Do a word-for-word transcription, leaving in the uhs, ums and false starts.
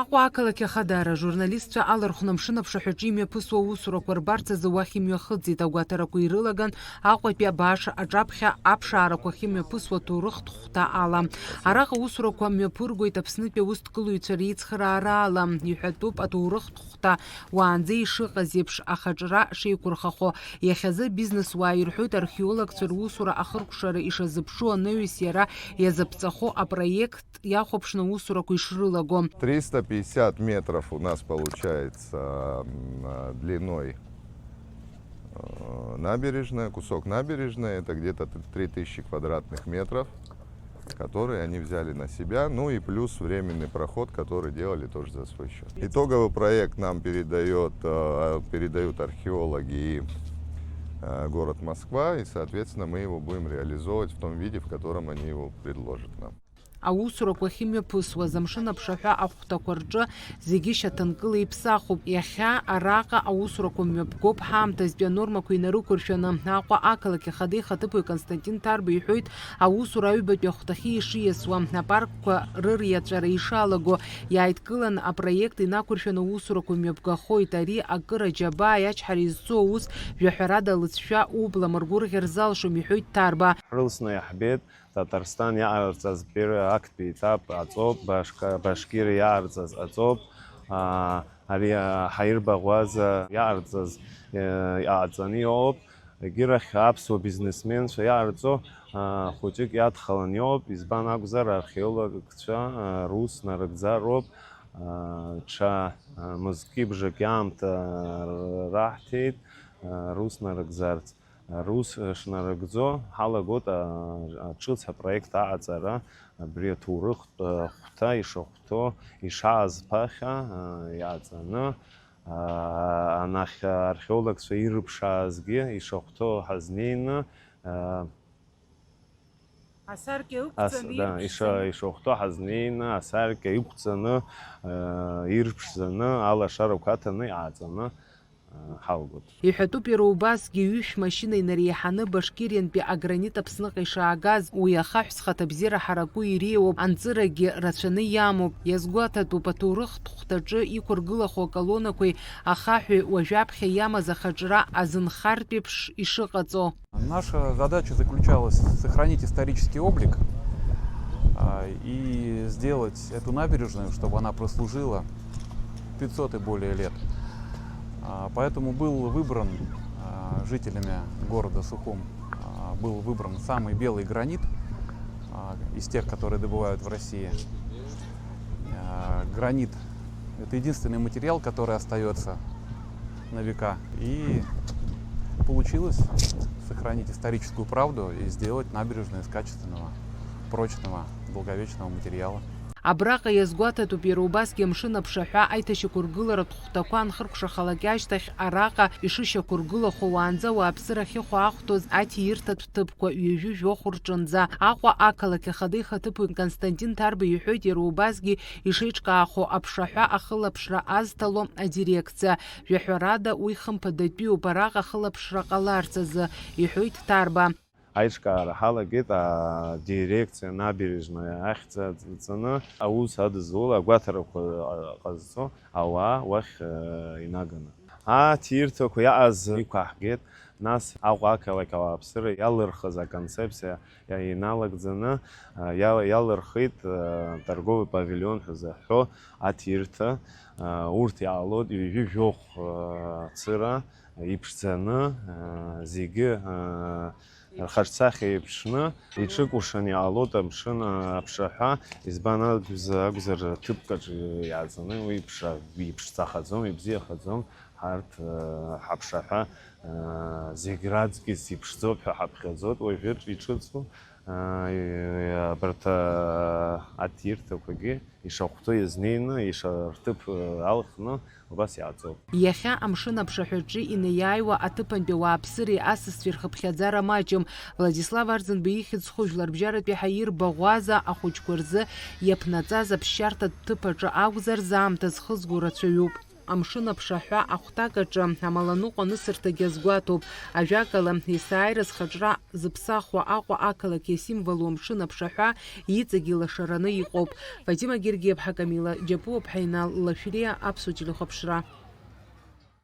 Аҟәа ақалақь Ахадара ажурналистцәа алархәны амшын аԥшаҳәаҿы имҩаԥысуа аусурақәа рбарц азы уахь имҩахыҵит. Агәаҭарақәа ирылаган Аҟәатәи абааш аҿаԥхьа аԥшаарақәа ахьымҩаԥысуа аҭоурыхтә хәҭа ала. Араҟа аусурақәа мҩаԥыргоит Аԥснытәи аусҭгылаҩцәа реицхыраара ала. Иҳәатәуп аҭоурыхтә хәҭа уаанӡа ишыҟаз еиԥш ахаҿра шеиқәырхахо. Иахьазы абизнесуаа ирҳәоит археологцәа русура ахыркәшара ишазыԥшу анаҩс иара иазыԥҵахо апроект иахәаԥшны аусурақәа ишрылаго. Триста пятьдесят метров у нас получается, м, длиной, э, набережная, кусок набережной, это где-то три тысячи квадратных метров, которые они взяли на себя, ну и плюс временный проход, который делали тоже за свой счет. Итоговый проект нам передает, э, передают археологи и, э, город Москва, и, соответственно, мы его будем реализовывать в том виде, в котором они его предложат нам. Аусурақәа ахьымҩаԥысуаз амшын аԥшаҳәа ахәҭақәа рҿы зегьы шьаҭанкыла иԥсахуп. Иахьа араҟа аусурақәа мҩаԥгоуп ҳаамҭазтәи анормақәа инарықәыршәаны. Аҟәа ақалақь ахада ихаҭыԥуаҩ Константин Ҭарба иҳәоит, аусура аҩбатәи ахәҭахьы ишиасуа, апаркқәа рыриаҵәара ишалаго, иааидкыланы апроект инақәыршәаны аусурақәа мҩаԥгахоит. Ари акыр аџьабаа иачҳара изцу аус, жәаҳәарада алыҵшәа убла мыргәырӷьар залшом, иҳәоит Ҭарба. Ҳрылсны иаҳбеит. Татарстан иаҟарҵаз первый актәи етап ҟаҵоуп, Башка-, Башкириа иаҟарҵаз ҟаҵоуп, аа, ари, аа, ҳаирбаӷәаза иаҟарҵаз, э, иҟаҵаны иҟоуп. Егьырахь аԥсуа бизнесменцәа иаҟарҵо, аа, хәыҷык иадхалан иҟоуп, избан акәзар, археологцәа, аа, рус нарыгӡароуп, аа, ҽа, аа, мызки бжаки аамҭа раҳҭеит, аа, рус нарыгӡарц. Рус шнарыгӡо ҳалагоит, а, а, ҿыц апроект аҟаҵара, абри аҭоурыхтә, а, хәҭа ишахәҭоу, ишааз ԥахьа, а, иаҵаны, а, анахь археологцәа ирыԥшаазгьы ишахәҭоу ҳазнеины, а, Асаркьа ас-, ықәҵаны да, ирԥшӡаны. Иша-, ишахәҭоу ҳазнеины, асаркьа иқәҵаны, а, ирԥшӡаны, алашарақәа аҭаны, иааҵаны, ҳалгоит. Иҳәатәуп иара убасгьы ҩышә машьына инареиҳаны Башкириантәи агранит Аԥсныҟа ишаагаз, уи ахаҳә зхаҭабзиара ҳараку иреиуоуп, анҵырагьы рацәаны иамоуп. Иазгәаҭатәуп аҭоурыхтә хәҭаҿы иқәыргылахо аколоннақәеи ахаҳәи уажәаԥхьа иамаз ахаҿра азынхартә еиԥш ишыҟаҵо. Наша задача заключалась сохранить исторический облик, а, и сделать эту набережную, чтобы она прослужила пятьсот и более лет. А, поэтому был выбран, а, жителями города Сухум, а, был выбран самый белый гранит, а, из тех, которые добывают в России. А, гранит — это единственный материал, который остается на века. И получилось сохранить историческую правду и сделать набережную из качественного, прочного, долговечного материала. Абраҟа иазгәаҭатәуп иара убасгьы амшын аԥшаҳәа аиҭашьақәыргыларатә хәҭақәа анхыркәшахалак ашьҭахь араҟа ишышьақәыргылахо уаанӡа ауааԥсыра ахьыхәаахәҭоз аҭиирҭатә ҭыԥқәа ҩажәи жәохә рҿынӡа. Аҟәа ақалақь ахада ихаҭыԥуаҩ Константин Ҭарба иҳәоит иара убасгьы ишеиҿкаахо аԥшаҳәа ахылаԥшра азҭало адирекциа. Жәаҳәарада, уи хымԥадатәиуп араҟа ахылаԥшра ҟаларц азы, иҳәоит Ҭарба. Аиҿкаара ҳалагеит адирекциа набережная ахьӡ ҵаны, аус адызула агәаҭарақәа ҟазҵо ауаа уахь, э, инаганы. Аҭирҭақәа иааз иқәаҳгеит, нас Аҟәа ақалақь ауааԥсыра иалырхыз аконцепциа иа-, иналагӡаны, э, иа-, иалырхит, э, торговый павильон ҳәа зыҳәҳәо аҭирҭа, э, урҭ иаалоит ҩажәи жәохә, э, цыра иԥшӡаны, э, зегьы, э, рхаҿсахьа еиԥшны, иҿыкәыршаны иҟалоит амшын аԥшаҳәа, избан акәз-, акәзар, ҭыԥк аҿы иааӡаны уи иԥша-, иԥшӡахаӡом, ибзиахаӡом, ҳарҭ, э, ҳаԥшаҳәа, э, зегь раҵкыс иԥшӡоуп ҳәа ҳаԥхьаӡоит уажәы иҿыцу, э, абарҭ, э, аҭирҭақәагьы. Ишахәҭоу иазнеины, иша-, рҭыԥ, э, алхны, убас иааӡоуп. Иахьа амшын аԥшаҳәаҿы инеиааиуа аҭыԥантәи ауааԥсыреи асасцәеи рхыԥхьаӡара маҷым. Владислав Арӡынба ихьӡ зху жәларбжьаратәи ҳаирбаӷәаза ахәыҷқәа рзы иаԥнаҵаз аԥсшьарҭатә ҭыԥ аҿы акәзар, заамҭа зхызго рацәаҩуп. Амшын аԥшаҳәа ахәҭак аҿы амаланыҟәа анысырҭагьы азгәаҭоуп. Ажәакала, есааира зхаҿра зыԥсахуа Аҟәа ақалақь иасимволу амшын аԥшаҳәа иҵегьы лашараны иҟоуп. Фатима Гергиаԥҳа, Камила Џьапуаԥҳа, Инал Лашәриа, Аԥсуа телехәаԥшра.